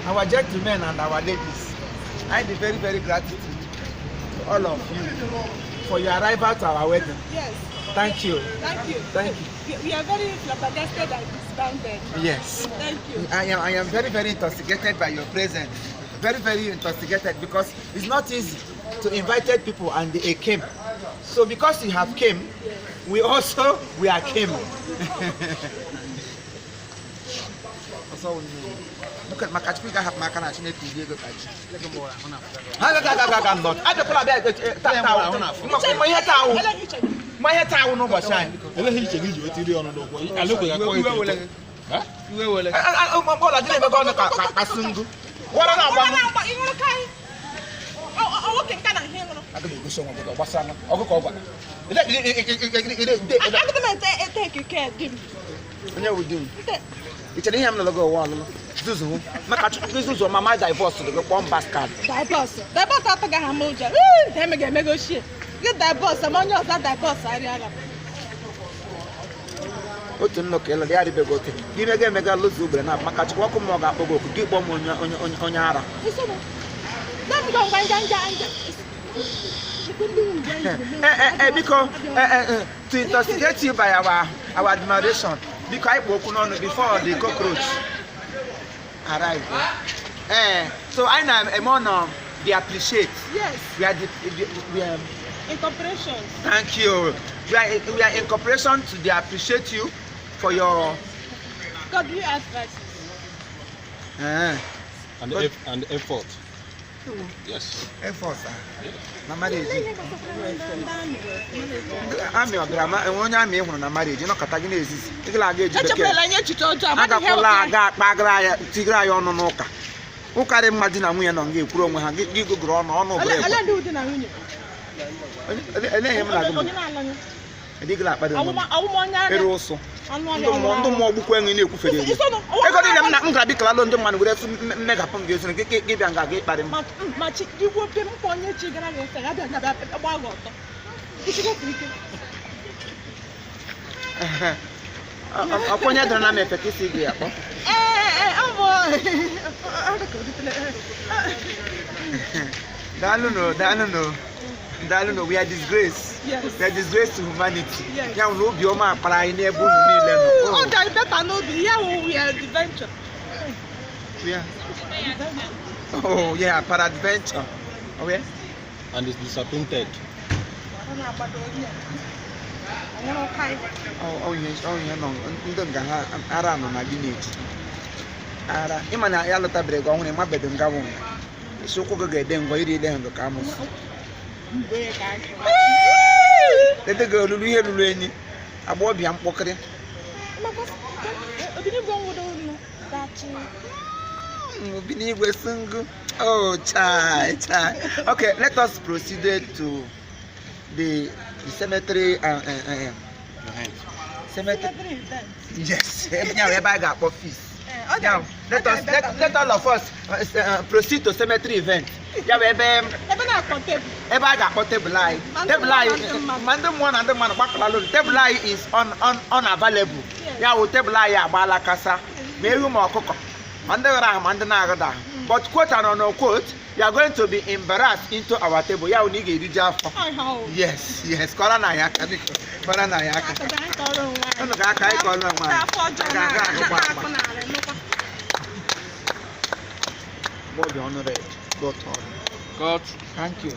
Our gentlemen and our ladies, I dey very, very gratitude to all of you for your arrival to our wedding. Yes. Thank you. Thank you. Thank you. We are very flabbergasted and disbanded. Yes. Thank you. I am very, very intoxicated by your presence. Very, very intoxicated, because it's not easy to invited people and they came. So because you have came, we also we are came. Ọsọ wụ nne m. Look at maka Chukwu ga-ahapụ m aka na Chineke iri ego ka ji. Ha ga ga ga ga nọ. Abịakwala bịa taa taa. Ma ihe taa wụ. Ma ihe taa wụ n'ụbọchị anyị. Eleghị iche gị ji weta iri ọnụ n'ụkwụ alekwe ga akpọ Iwe ike. wele gị. Ụlọ dị na-emego ọnụ ka sungu. Wara na-agba m. Nwoke nka na ihe ṅụrụ. Aga m egosi onwe gị gbasara ọgụ ka ọ gwara. Agụdị m ete ete ekike di m. Onye wụ di m? Ị chere ihe m nọrọ gị ụwa ọlụlụ zuzu hụ maka Chukwu gị zuzu mama divorce gị kpọọ m bastard. Divorce. Divorce atụghị ha m ụjọ. Emega emega ochie. Gị divorce ma onye ọzọ divorce arịara m. Otu nnọkọ ịlụrụ ya adịbeghị oke gị mega emega lụzu ugbere na maka Chukwu ọkụ mmụọ ga-akpọ gị oku gị kpọọ m onye onye onye onye ara. Isoro. Dem ngwa ngwa nja nja nja. Biko, to intoxicate you by our admiration, biko, anyị kpọ okwu n'ọnụ before the cockroach arrive. So anyị na-eme ọnọ the appreciate. Yes. We are the, we are Incorporations. Thank you. We are in cooperation to the appreciate you for your Godly advices. And effort. Yes. Effort na marriage. Amị ọ bịara ma enwe onye amị ị hụrụ na marriage nọkọta gị na-ezizi ịgala aga eji bekee. Echekwala anyị echiche ọjọọ amaghị ihe. Agakwala aga akpagara ya tigara ya ọnụ n'ụka ụka dị mma. Di na nwunye nọ nga ekwuru onwe ha gị gị gụgụrụ ọnụ ọnụ bụrụ Ole ekwe. Ndị ụdị na nwunye. Ele ihe m na-agụ m. Onye na-alụ. Adịgịla akpadị onwe m. Ọwụma onye ara. Ere ụsụ. Anụ Ndị ọhịa. mmụọ ndị mmụọ gbukwa enwe na-ekwufere egwu. Ego niile m na m gara bikala ndị mmadụ were sị mmegapụ m ga-ezu gị gị bịa nga ga ịkparị m. Ma chi igwe ope mkpa onye chi gara gị nsọ ya bịa bịa gbaa gị ọtọ. Ichigokwu ike. Ọkwa onye dọrọ na m efe ka isi gị akpọ. Ee, ọ bụ ọ dị ka oditele. Daalụnụ, daalụnụ, daalụnụ. We are disgrace. Yes. We are disgrace to humanity. Yes. Ya nwere obiọma akpara anyị n'ebe unu niile nọ. Ọ dị anyị better n'obi ya wụ we are adventure. Yeah. Oh yeah, peradventure. Oh yeah. And is disappointed. Ọ na-agbado onye a. Ọ nwụrụ ụka anyị. Ọ ihe nọ ndị nga ha ara nọ na lineage. Ara ịma na ya lụtabere gị ọhụrụ ịmabedo nga wụ nga. Isi ụkwụ gị ga-ede ngwa iri ile ndụ ka amụsụ. Mgbe ka anyị. Lete gị olulu ihe lulu enyi. Agbọghọbịa mkpọkịrị. Obinigwe nwụrụ unu dachi. Obinigwe single. Oh, chai, chai. Okay, let us proceed to the cemetery. Cemetery. Cemetery event. Yes. Yeah, ebe a ga-akpọ feast. Ọ dị Now, let us let all of us proceed to cemetery event. Ya bụ ebe ebe na-akpọ tebụl. Ebe a ga-akpọ tebụl anyị. Ma ndị Tebụl anyị mmụọ na ndị mmadụ. Ma ndị mmụọ na ndị mmadụ gbakọrọ lụrụ. Tebụl anyị is unavailable. Yes. Ya bụ tebụl anyị agbaala kasa. Ma ewu ma ọkụkọ. Ma ndị ghara ahụ ma ndị na-aghọda ahụ. But quote and unquote, you are going to be embarrassed into our table. Ya bụ na ị ga-eriju afọ. Ọ ihe ọ wụ. Yes. Kọrọ na ya aka, biko. Kọrọ na ya aka. Akụda anyị kọrọ onwe anyị. Unu ga-aka anyị kọrọ onwe anyị. Afọ ọjọọ Ga-aga agụkwa na-akụ agba. n'ala nnukwu. Bobby ọnụ red. Dot ọnụ. Cut. Thank you.